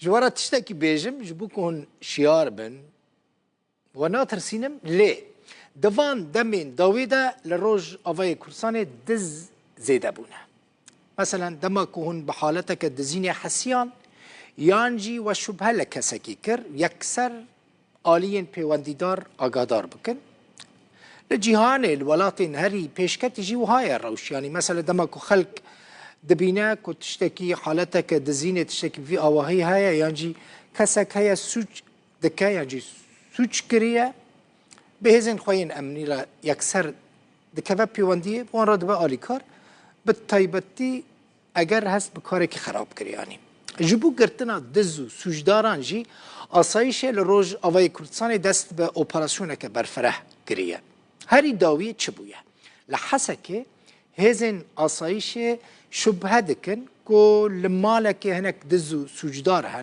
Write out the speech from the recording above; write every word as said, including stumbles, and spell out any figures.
Ji we re tiştekî bêjim, ji bo ku hûn şiyar bin, we natirsînim, lê di van demên dawî de li Rojavayê Kurdistanê diz zêde bûne. Meselen, dema ku hûn bi haleteke dizînê hesiyan, yan jî we şubhe li kesekî kir, yekser aliyên pêwendîdar agahdar bikin. Li cîhanê, li welatên herî pêşketî jî wiha ye rewş. Yanî, mesela, dema ku xelk dibîne ku tiştekî, haleteke dizînê, tiştekî bi vî awahî heye, yan jî kesek heye sûc dike, yan jî sûc kiriye, bi hêzên xwe yên emnî re yekser dikeve pêwendiyê, bi wan re dibe alîkar, bi taybetî eger hest bi karekî xerab kir, yanî. Ji bo girtina diz û sûcdaran jî asayîşê li Rojavayê Kurdistanê dest bi operasyoneke berfireh kiriye. Herî dawî çi bûye? Li Hesekê hêzên asayîşê şubhe dikin ku li malekê hinek diz û sûcdar hene.